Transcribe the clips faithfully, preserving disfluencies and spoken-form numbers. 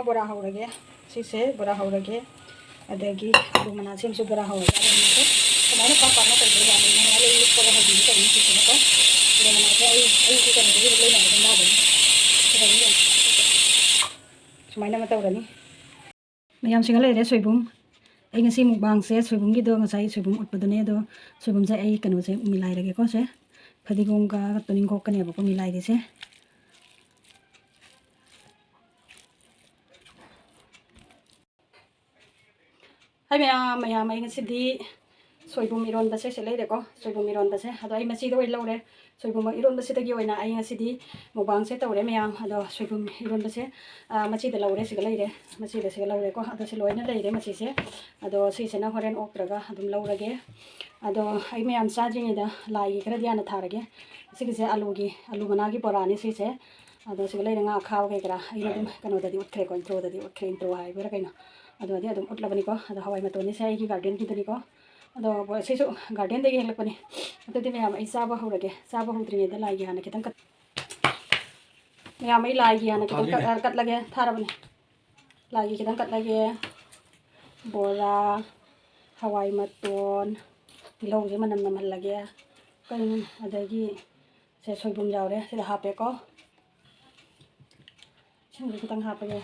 ꯕꯣꯔꯥ ꯍꯧꯔꯒꯦ꯫ ꯁꯤꯁꯦ ꯕꯣꯔꯥ ꯍꯧꯔꯒꯦ꯫ ꯑꯗꯒꯤ ꯑꯂꯨ ꯃꯅꯥ ꯁꯦꯝꯁꯨ ꯕꯣꯔꯥ ꯍꯧꯔꯒꯦ꯫ ꯑꯗꯨꯅ ꯁꯨꯃꯥꯏꯅ ꯄꯥꯛ ꯄꯥꯛꯅ ꯇꯧꯕ ꯌꯥꯕꯅꯤꯅ ꯃꯌꯥꯝ ꯂꯣꯏ ꯂꯨꯞꯄꯒ ꯍꯧꯕꯤꯒꯦ ꯇꯧꯕꯅꯤ ꯁꯤꯁꯤꯅꯀꯣ꯫ ꯑꯂꯨ ꯃꯅꯥꯁꯦ ꯑꯩ, ꯑꯩꯒꯤ ꯀꯩꯅꯣꯗꯒꯤ ꯂꯣꯏꯅ ꯑꯗꯨꯝ ꯂꯥꯛꯑꯕꯅꯤ꯫ ꯁꯤꯗꯒꯤ ꯁꯨꯃꯥꯏꯅ ꯑꯃ ꯇꯧꯔꯅꯤ꯫ ꯃꯌꯥꯝꯁꯤꯒ ꯂꯩꯔꯦ ꯁꯣꯏꯕꯨꯝ꯫ ꯑꯩ ꯉꯁꯤ ꯃꯨꯛꯕꯥꯡꯁꯦ ꯁꯣꯏꯕꯨꯝꯒꯤꯗꯣ ꯉꯁꯥꯏ ꯁꯣꯏꯕꯨꯝ ꯎꯠꯄꯗꯨꯅꯦ꯫ ꯑꯗꯣ ꯁꯣꯏꯕꯨꯝꯁꯦ ꯑꯩ ꯀꯩꯅꯣꯁꯦ ꯃꯤꯂꯥꯏꯔꯒꯦꯀꯣ꯫ ꯁꯦ ꯐꯗꯤꯒꯣꯝꯒ ꯇꯣꯅꯤꯡꯈꯣꯛꯀꯅꯦꯕꯀꯣ ꯃꯤꯂꯥꯏꯔꯤꯁꯦ꯫ ꯍꯥꯏ ꯃꯌꯥꯝ, ꯃꯌꯥꯝ, ꯑꯩ ꯉꯁꯤꯗꯤ ꯁꯣꯏꯕꯨꯝ ꯏꯔꯣꯟꯕꯁꯦ ꯁꯤ ꯂꯩꯔꯦꯀꯣ꯫ ꯁꯣꯏꯕꯨꯝ ꯏꯔꯣꯟꯕꯁꯦ꯫ ꯑꯗꯣ ꯑꯩ ꯃꯆꯤꯗ ꯑꯣꯏꯅ ꯂꯧꯔꯦ꯫ ꯁꯣꯏꯕꯨꯝ ꯏꯔꯣꯟꯕꯁꯤꯗꯒꯤ ꯑꯣꯏꯅ ꯑꯩ ꯉꯁꯤꯗꯤ ꯃꯨꯛꯕꯥꯡꯁꯦ ꯇꯧꯔꯦ ꯃꯌꯥꯝ꯫ ꯑꯗꯣ ꯁꯣꯏꯕꯨꯝ ꯏꯔꯣꯟꯕꯁꯦ, ꯑ, ꯃꯆꯤꯗ ꯂꯧꯔꯦ, ꯁꯤꯒ ꯂꯩꯔꯦ꯫ ꯃꯆꯤꯗ ꯁꯤꯒ ꯂꯧꯔꯦꯀꯣ꯫ ꯑꯗꯣ ꯁꯤ ꯂꯣꯏꯅ ꯂꯩꯔꯦ ꯃꯆꯤꯁꯦ꯫ ꯑꯗꯣ ꯁꯤꯁꯤꯅ ꯍꯣꯔꯦꯟ ꯑꯣꯛꯇ꯭ꯔꯒ ꯑꯗꯨꯝ ꯂꯧꯔꯒꯦ꯫ ꯑꯗꯣ ꯑꯩ ꯃꯌꯥꯝ ꯆꯥꯗ꯭ꯔꯤꯉꯩꯗ ꯂꯥꯏꯒꯤ ꯈꯔꯗꯤ ꯍꯥꯟꯅ ꯊꯥꯔꯒꯦ꯫ ꯁꯤꯒꯤꯁꯦ ꯑꯂꯨꯒꯤ, ꯑꯂꯨ ꯃꯅꯥꯒꯤ ꯕꯣꯔꯥꯅꯤ ꯁꯤꯁꯦ꯫ ꯑꯗꯣ ꯁꯤꯒ ꯂꯩꯔꯦ ꯉꯥ ꯑꯈꯥꯕ ꯀꯩ ꯀꯔꯥ꯫ ꯑꯩꯅ ꯑꯗꯨꯝ ꯀꯩꯅꯣꯗꯗꯤ ꯎꯠꯈ꯭ꯔꯦꯀꯣ, introꯗꯗꯤ ꯎꯠꯈ꯭ꯔꯦ, intro ꯍꯥꯏꯕ꯭ꯔꯥ ꯀꯩꯅꯣ꯫ ꯑꯗꯨꯗꯗꯤ ꯑꯗꯨꯝ ꯎꯠꯂꯕꯅꯤꯀꯣ꯫ ꯑꯗꯣ ꯍꯋꯥꯏ ꯃꯇꯣꯟꯅꯤꯁꯦ ꯑꯩꯒꯤ gardenꯒꯤꯗꯨꯅꯤꯀꯣ꯫ ꯑꯗꯣ ꯕꯣ-, ꯁꯤꯁꯨ gardenꯗꯒꯤ ꯍꯦꯛꯂꯛꯄꯅꯤ꯫ ꯑꯗꯨꯗꯤ ꯃꯌꯥꯝ ꯑꯩ ꯆꯥꯕ ꯍꯧꯔꯒꯦ꯫ ꯆꯥꯕ ꯍꯧꯗ꯭ꯔꯤꯉꯩꯗ ꯂꯥꯏꯒꯤ ꯍꯥꯟꯅ ꯈꯤꯇꯪ ꯀꯠ-, ꯃꯌꯥꯝ ꯑꯩ ꯂꯥꯏꯒꯤ ꯍꯥꯟꯅ ꯈꯤꯇꯪ ꯀꯠ-, ꯊꯥꯕꯤꯔꯦ꯫ ꯑ, ꯀꯠꯂꯒꯦ, ꯊꯥꯔꯕꯅꯦ꯫ ꯂꯥꯏꯒꯤ ꯈꯤꯇꯪ ꯀꯠꯂꯒꯦ꯫ ꯕꯣꯔꯥ, ꯍꯋꯥꯏ ꯃꯇꯣꯟ, ꯇꯤꯜꯍꯧꯁꯦ ꯃꯅꯝ ꯅꯝꯍꯜꯂꯒꯦ꯫ ꯀꯩꯅꯣ, ꯑꯗꯒꯤ ꯁꯦ ꯁꯣꯏꯕꯨꯝ ꯌꯥꯎꯔꯦ, ꯁꯤꯗ ꯍꯥꯞꯄꯦꯀꯣ꯫ ꯏꯁꯤꯡꯁꯦ ꯈꯤꯇꯪ ꯍꯥꯞꯄꯒꯦ꯫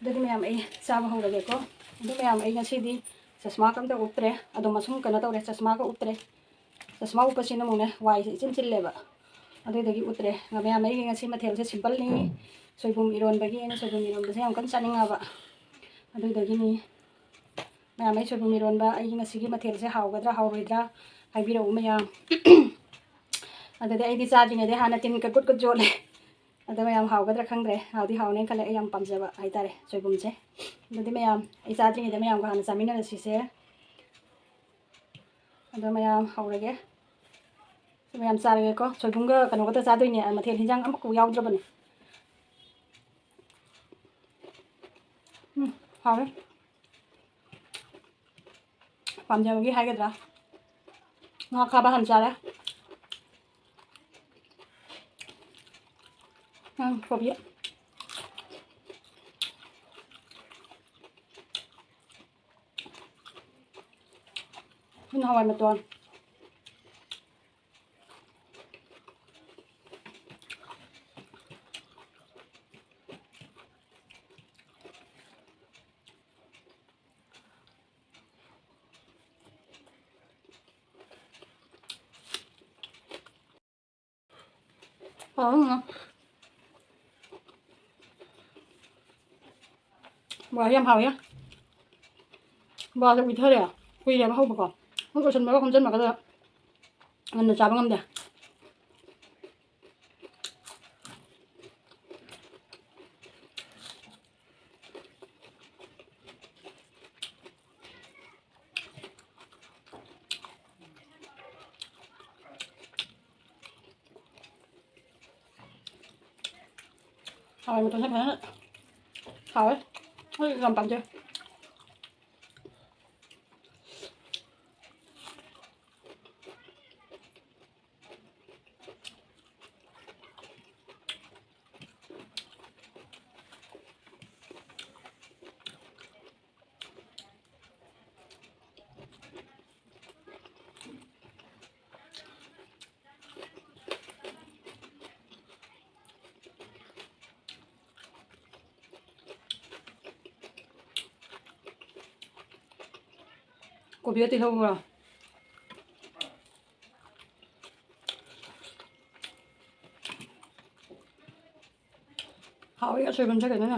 ꯑꯗꯨꯗꯤ ꯃꯌꯥꯝ ꯑꯩ ꯆꯥꯕ ꯍꯧꯔꯒꯦꯀꯣ꯫ ꯑꯗꯨ ꯃꯌꯥꯝ ꯑꯩ ꯉꯁꯤꯗꯤ ꯆꯁꯃꯥꯒ ꯑꯝꯇ ꯎꯞꯇ꯭ꯔꯦ꯫ ꯑꯗꯣ ꯃꯁꯨꯝ ꯀꯩꯅꯣ ꯇꯧꯔꯦ, ꯆꯁꯃꯥꯒ ꯎꯞꯇ꯭ꯔꯦ꯫ ꯆꯁꯃꯥ ꯎꯞꯄꯁꯤꯅ ꯑꯃꯨꯛꯅꯦ ꯋꯥꯏꯁꯦ ꯏꯆꯤꯟ ꯆꯤꯜꯂꯦꯕ꯫ ꯑꯗꯨꯗꯒꯤ ꯎꯞꯇ꯭ꯔꯦ꯫ ꯃꯌꯥꯝ ꯑꯩꯒꯤ ꯉꯁꯤ ꯃꯊꯦꯜꯁꯦ simpleꯅꯤ꯫ ꯁꯣꯏꯕꯨꯝ ꯏꯔꯣꯟꯕꯒꯤ ꯑꯩꯅ ꯁꯣꯏꯕꯨꯝ ꯏꯔꯣꯟꯕꯁꯦ ꯌꯥꯝ ꯀꯟꯅ ꯆꯥꯅꯤꯡꯉꯕ꯫ ꯑꯗꯨꯗꯒꯤꯅꯤ꯫ ꯃꯌꯥꯝ ꯑꯩ ꯁꯣꯏꯕꯨꯝ ꯏꯔꯣꯟꯕ ꯑꯩꯒꯤ ꯉꯁꯤꯒꯤ ꯃꯊꯦꯜꯁꯦ ꯍꯥꯎꯒꯗ꯭ꯔꯥ ꯍꯥꯎꯔꯣꯏꯗ꯭ꯔꯥ ꯍꯥꯏꯕꯤꯔꯛꯎ ꯃꯌꯥꯝ꯫ ꯑꯗꯨꯗꯤ ꯑꯩꯗꯤ ꯆꯥꯗ꯭ꯔꯤꯉꯩꯗ ꯍꯥꯟꯅ ꯇꯤꯟ ꯀꯠ ꯀꯨꯠ ꯀꯨꯠ ꯌꯣꯠꯂꯦ꯫ ꯑꯗꯣ ꯃꯌꯥꯝ ꯍꯥꯎꯒꯗ꯭ꯔꯥ ꯈꯪꯗ꯭ꯔꯦ꯫ ꯍꯥꯎꯗꯤ ꯍꯥꯎꯅꯦꯅ ꯈꯜꯂꯦ꯫ ꯑꯩ ꯌꯥꯝ ꯄꯥꯝꯖꯕ ꯍꯥꯏꯇꯥꯔꯦ ꯁꯣꯏꯕꯨꯝꯁꯦ꯫ ꯑꯗꯨꯗꯤ ꯃꯌꯥꯝ ꯑꯩ ꯆꯥꯗ꯭ꯔꯤꯉꯩꯗ ꯃꯌꯥꯝꯒ ꯍꯥꯟꯅ ꯆꯥꯃꯤꯟꯅꯔꯁꯤꯁꯦ꯫ ꯑꯗꯣ ꯃꯌꯥꯝ ꯍꯧꯔꯒꯦ꯫ ꯁꯤ ꯃꯌꯥꯝ ꯆꯥꯔꯒꯦꯀꯣ꯫ ꯁꯣꯏꯕꯨꯝꯒ ꯀꯩꯅꯣ ꯈꯛꯇ ꯆꯥꯗꯣꯏꯅꯦ꯫ ꯃꯊꯦꯜ ꯍꯤꯟꯖꯥꯡ ꯑꯃꯐꯥꯎ ꯌꯥꯎꯗ꯭ꯔꯕꯅꯦ꯫ ꯎꯝ, ꯍꯥꯎꯔꯦ꯫ ꯄꯥꯝꯖꯕꯒꯤ ꯍꯥꯏꯒꯗ꯭ꯔꯥ? ꯉꯥ ꯈꯥꯕ ꯍꯥꯟꯅ ꯆꯥꯔꯦ꯫ ꯎꯝ, ꯀꯣꯕꯤ꯫ ꯁꯤꯅ ꯍꯋꯥꯏ ꯃꯇꯣꯟ꯫ ꯍꯥꯎꯔꯝꯒꯅꯤ꯫ ꯕꯣꯔꯥꯁꯦ ꯌꯥꯝ ꯍꯥꯎꯋꯦ꯫ ꯕꯣꯔꯥꯁꯦ ꯎꯏꯊꯔꯦ꯫ ꯀꯨꯏꯔꯦꯕ ꯍꯧꯕꯀꯣ꯫ ꯁꯨꯝ ꯂꯣꯏꯁꯤꯟꯕꯒ ꯈꯣꯝꯖꯤꯟꯕꯒꯗ ꯉꯟꯅ ꯆꯥꯕ ꯉꯝꯗꯦ꯫ ꯍꯥꯎꯋꯦ, ꯃꯇꯣꯟꯁꯦ ꯐꯖꯅ ꯍꯥꯎꯋꯦ꯫ ꯑꯩ ꯌꯥꯝ ꯄꯥꯝꯖꯩ꯫ ꯀꯣꯕꯤꯒ ꯇꯤꯜꯍꯧꯒ꯫ ꯍꯥꯎꯋꯤ, ꯑꯁꯣꯏꯕꯨꯝꯁꯦ ꯀꯩꯅꯣꯅꯦ꯫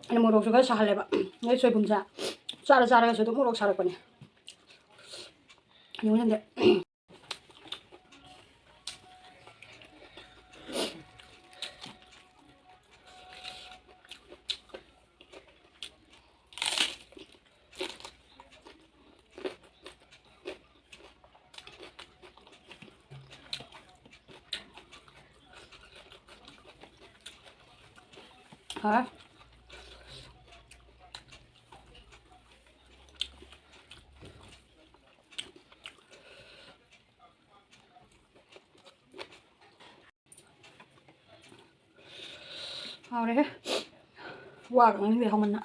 ꯑꯩꯅ ꯃꯣꯔꯣꯛꯁꯨ ꯈꯔ ꯁꯥꯍꯜꯂꯦꯕ꯫ ꯑꯩ ꯁꯣꯏꯕꯨꯝꯁꯦ ꯆꯥꯔ ꯆꯥꯔꯒꯁꯨ ꯑꯗꯨꯝ ꯃꯣꯔꯣꯛ ꯁꯥꯔꯛꯄꯅꯦ꯫ ꯌꯦꯡꯉꯨ ꯅꯪꯗꯤ꯫ ꯍꯥꯎꯔꯦ꯫ ꯍꯥꯎꯔꯦꯍꯦ꯫ ꯋꯥꯒ ꯉꯥꯡꯅꯤꯡꯗꯦ ꯍꯥꯎꯃꯟꯅ꯫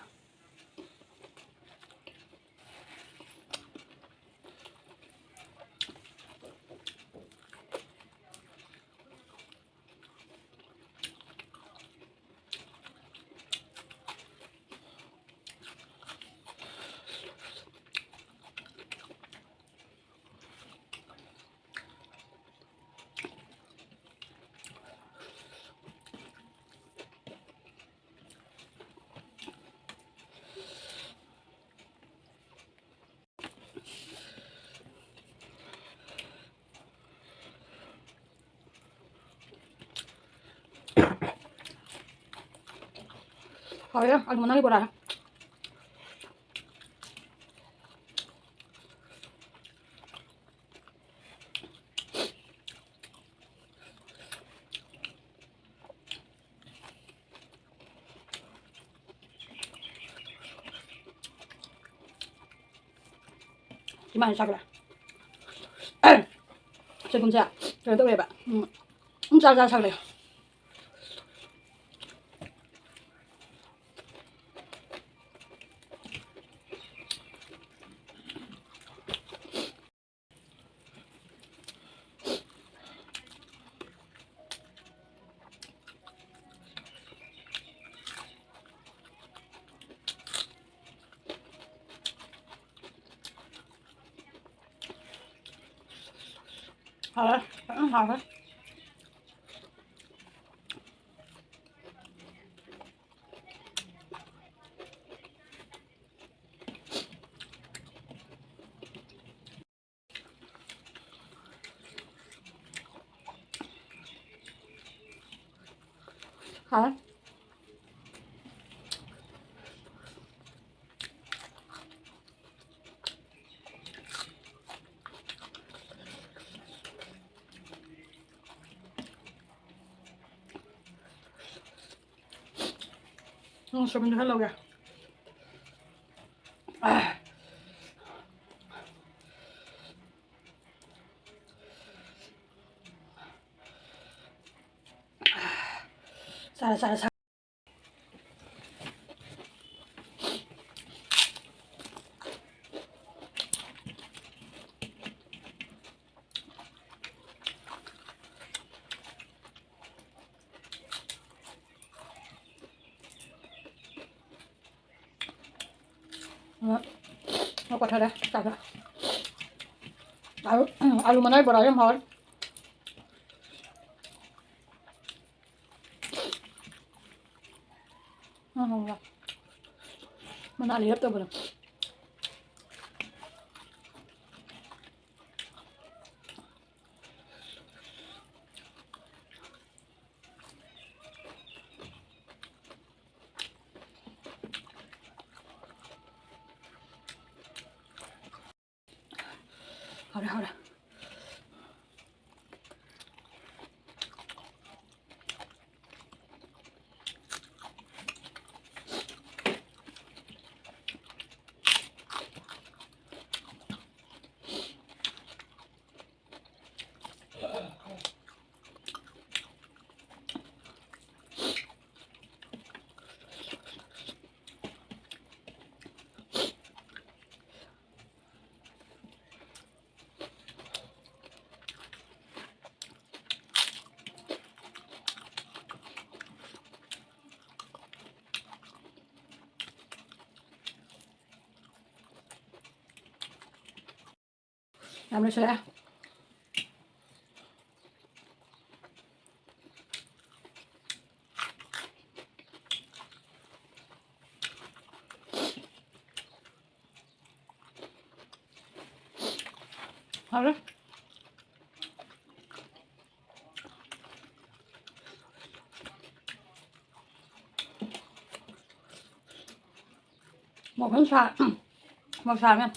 ꯍꯥꯎꯋꯦ, ꯑꯂꯨ ꯃꯅꯥꯒꯤ ꯕꯣꯔꯥ꯫ ꯏꯃꯥꯅ ꯆꯥꯒ꯭ꯔꯦ꯫ ꯁꯣꯏꯕꯨꯝꯁꯦ ꯀꯩꯅꯣ ꯇꯧꯋꯦꯕ꯫ ꯎꯝ, ꯎꯝ, ꯆꯥ ꯆꯥ ꯁꯥꯒꯠꯂꯦ꯫ ꯍꯥꯎꯔꯦ꯫ ꯐꯖꯅ ꯍꯥꯎꯔꯦ꯫ ꯍꯥꯎꯔꯦ꯫ ꯎꯝ, ꯁꯣꯏꯕꯨꯝꯁꯨ ꯈꯔ ꯂꯧꯒꯦ꯫ ꯑꯥ꯫ ꯁꯥꯔꯦ, ꯁꯥꯔꯦ, ꯁꯥꯔꯦ꯫ ꯑ, ꯑ, ꯀꯣꯊꯔꯦ, ꯆꯥꯒꯦ꯫ ꯑꯂꯨ, ꯑꯂꯨ ꯃꯅꯥꯏ ꯕꯣꯔꯥ ꯌꯥꯝ ꯍꯥꯎꯋꯦ꯫ ꯎꯝ, ꯃꯅꯥ ꯂꯩꯔꯛꯇꯕꯗꯣ꯫ ꯍꯥꯎꯔꯦ, ꯍꯥꯎꯔꯦ꯫ ꯌꯥꯝ ꯂꯣꯏꯁꯤꯜꯂꯛꯑꯦ꯫ ꯍꯥꯎꯔꯦ꯫ ꯃꯣꯔꯣꯛ ꯐꯖꯅ ꯁꯥ-, ꯃꯣꯔꯣꯛ ꯁꯥꯕꯅꯦ꯫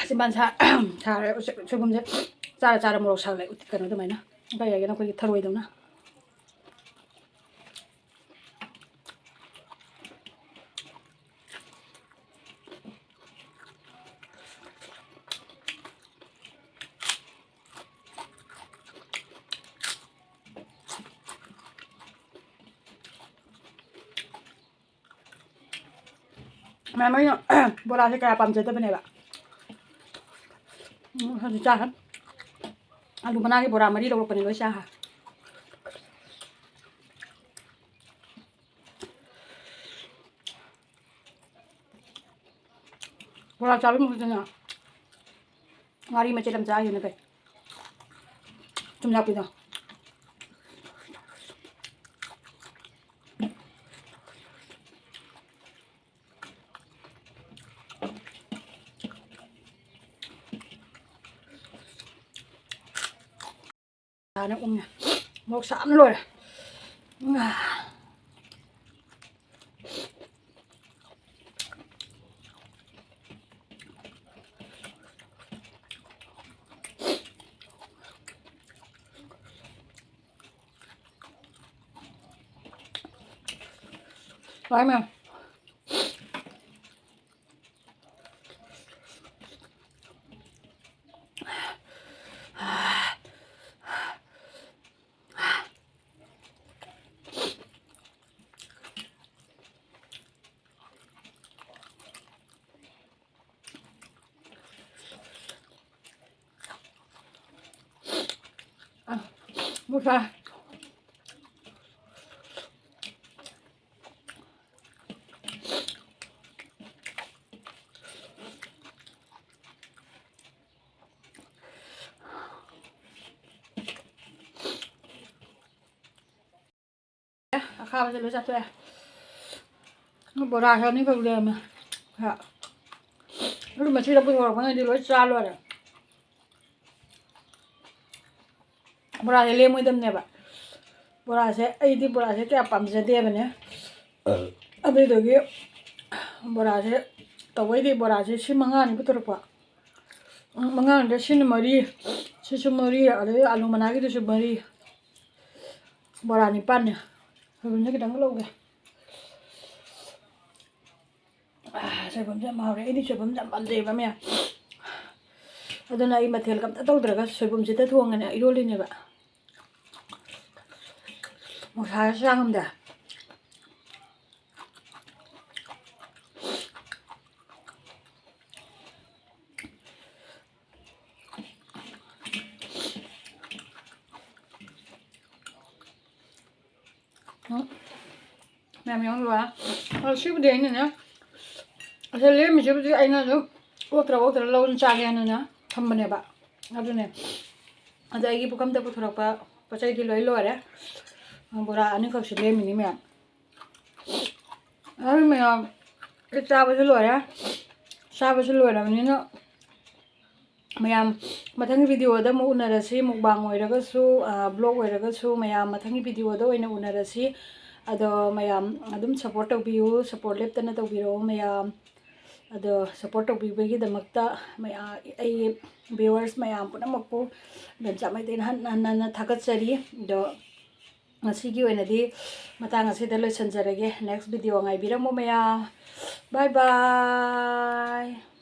ꯆꯤꯝꯕꯥꯟ ꯁꯥ-, ꯁꯥꯔꯦ꯫ ꯁꯣꯏꯕꯨꯝꯁꯦ ꯆꯥꯔ ꯆꯥꯔ ꯃꯣꯔꯣꯛ ꯁꯥꯒꯠꯂꯦ꯫ ꯎꯠ-, ꯀꯩꯅꯣ ꯑꯗꯨꯃꯥꯏꯅ꯫ ꯀꯩ ꯍꯥꯏꯒꯦ ꯅꯈꯣꯏꯒꯤ ꯊꯔꯣꯏꯗꯧꯅ꯫ ꯃꯌꯥꯝ ꯑꯩꯅ ꯕꯣꯔꯥꯁꯦ ꯀꯌꯥ ꯄꯥꯝꯖꯗꯕꯅꯦꯕ꯫ ꯎꯝ, ꯍꯧꯖꯤꯛ ꯆꯥꯈ꯭ꯔꯦ꯫ ꯑꯂꯨ ꯃꯅꯥꯒꯤ ꯕꯣꯔꯥ ꯃꯔꯤ ꯂꯧꯔꯛꯄꯅꯦ, ꯂꯣꯏ ꯆꯥꯈ꯭ꯔꯦ꯫ ꯕꯣꯔꯥ ꯆꯥꯕꯒꯤ ꯃꯍꯨꯠꯇꯅꯦ, ꯉꯥꯔꯤ ꯃꯆꯦꯠ ꯑꯃ ꯆꯥꯈꯤꯕꯅ ꯐꯩ꯫ ꯊꯨꯝꯌꯥꯛꯄꯤꯗꯣ꯫ ꯐꯖꯅ ꯎꯝꯃꯦ꯫ ꯃꯣꯔꯣꯛ ꯁꯥꯕꯅ ꯂꯣꯏꯔꯦ꯫ ꯂꯥꯛꯑꯦ ꯃꯌꯥꯝ꯫ ꯃꯨꯁꯥ꯫ ꯑꯈꯥꯕꯁꯦ ꯂꯣꯏ ꯆꯥꯊꯣꯛꯑꯦ꯫ ꯕꯣꯔꯥꯁꯨ ꯑꯅꯤꯈꯛ ꯂꯩꯔꯝꯃꯦ꯫ ꯍꯥ꯫ ꯑꯗꯨ ꯃꯁꯤꯗ ꯄꯨꯊꯣꯔꯛꯄꯉꯩꯗꯤ ꯂꯣꯏ ꯆꯥ ꯂꯣꯏꯔꯦ꯫ ꯕꯣꯔꯥꯁꯦ ꯂꯦꯝꯃꯣꯏꯗꯕꯅꯦꯕ꯫ ꯕꯣꯔꯥꯁꯦ, ꯑꯩꯗꯤ ꯕꯣꯔꯥꯁꯦ ꯀꯌꯥ ꯄꯥꯝꯖꯗꯦꯕꯅꯦ꯫ ꯑꯗꯨꯏꯗꯨꯒꯤ ꯕꯣꯔꯥꯁꯦ, ꯇꯧꯕꯩꯗꯤ ꯕꯣꯔꯥꯁꯦ ꯁꯤ ꯃꯉꯥꯅꯤ ꯄꯨꯊꯣꯔꯛꯄ꯫ ꯃꯉꯥꯅꯤꯗ ꯁꯤꯅ ꯃꯔꯤ, ꯁꯤꯁꯨ ꯃꯔꯤ, ꯑꯗꯩ ꯑꯂꯨ ꯃꯅꯥꯒꯤꯗꯨꯁꯨ ꯃꯔꯤ꯫ ꯕꯣꯔꯥ ꯅꯤꯄꯥꯟꯅꯦ꯫ ꯁꯣꯏꯕꯨꯝꯁꯦ ꯈꯤꯇꯪ ꯂꯧꯒꯦ꯫ ꯑꯥ, ꯁꯣꯏꯕꯨꯝꯁꯦ ꯌꯥꯝ ꯍꯥꯎꯔꯦ꯫ ꯑꯩꯗꯤ ꯁꯣꯏꯕꯨꯝꯁꯦ ꯌꯥꯝ ꯄꯥꯝꯖꯩꯌꯦꯕ ꯃꯌꯥꯝ꯫ ꯑꯗꯨꯅ ꯑꯩ ꯃꯊꯦꯜꯒ ꯑꯝꯇ ꯇꯧꯗ꯭ꯔꯒ ꯁꯣꯏꯕꯨꯝꯁꯤꯗ ꯊꯣꯡꯉꯅꯦ ꯏꯔꯣꯜꯂꯤꯅꯦꯕ꯫ ꯃꯣꯁꯥꯁꯨ ꯆꯥ ꯉꯝꯗꯦ꯫ ꯎꯝ꯫ ꯃꯌꯥꯝ ꯌꯦꯡꯉꯨ ꯂꯣꯏꯔꯦ꯫ ꯑꯗꯣ ꯁꯤꯕꯨꯗꯤ ꯑꯩꯅꯅꯦ, ꯑꯁꯤ ꯂꯦꯝꯃꯤꯁꯤꯕꯨꯗꯤ ꯑꯩꯅ ꯑꯗꯨꯝ ꯑꯣꯛꯇ꯭ꯔ ꯑꯣꯛꯇ꯭ꯔ ꯂꯧꯔ ꯆꯥꯒꯦ ꯍꯥꯏꯅꯅꯦ ꯊꯝꯕꯅꯦꯕ꯫ ꯑꯗꯨꯅꯦ꯫ ꯑꯗꯣ ꯑꯩꯒꯤ ꯄꯨꯈꯝꯗ ꯄꯨꯊꯣꯔꯛꯄ ꯄꯣꯠ ꯆꯩꯗꯤ ꯂꯣꯏ ꯂꯣꯏꯔꯦ꯫ ꯕꯣꯔꯥ ꯑꯅꯤꯈꯛꯁꯤ ꯂꯦꯝꯃꯤꯅꯤ ꯃꯌꯥꯝ꯫ ꯑꯗꯨ ꯃꯌꯥꯝ ꯑꯩ ꯆꯥꯕꯁꯨ ꯂꯣꯏꯔꯦ꯫ ꯆꯥꯕꯁꯨ ꯂꯣꯏꯔꯕꯅꯤꯅ ꯃꯌꯥꯝ, ꯃꯊꯪꯒꯤ videoꯗ ꯑꯃꯨꯛ ꯎꯅꯔꯁꯤ꯫ Mukbang ꯑꯣꯏꯔꯒꯁꯨ, vlog ꯑꯣꯏꯔꯒꯁꯨ, ꯃꯌꯥꯝ ꯃꯊꯪꯒꯤ videoꯗ ꯑꯣꯏꯅ ꯎꯅꯔꯁꯤ꯫ ꯑꯗꯣ ꯃꯌꯥꯝ ꯑꯗꯨꯝ support ꯇꯧꯕꯤꯌꯨ, support ꯂꯦꯞꯇꯅ ꯇꯧꯕꯤꯔꯛꯑꯣ ꯃꯌꯥꯝ꯫ ꯑꯗꯣ support ꯇꯧꯕꯤꯕꯒꯤꯗꯃꯛꯇ ꯃꯌꯥꯝ, ꯑꯩ viewers ꯃꯌꯥꯝ ꯄꯨꯝꯅꯃꯛꯄꯨ ꯏꯟꯗꯣꯝꯆꯥ ꯃꯩꯇꯩꯅ ꯍꯟꯅ ꯍꯟꯅ ꯍꯟꯅ ꯊꯥꯒꯠꯆꯔꯤ꯫ ꯑꯗꯣ ꯉꯁꯤꯒꯤ ꯑꯣꯏꯅꯗꯤ ꯃꯇꯥꯡ ꯑꯁꯤꯗ ꯂꯣꯏꯁꯤꯟꯖꯔꯒꯦ꯫ Next video ꯉꯥꯏꯕꯤꯔꯝꯃꯨ ꯃꯌꯥꯝ꯫ Bye bye꯫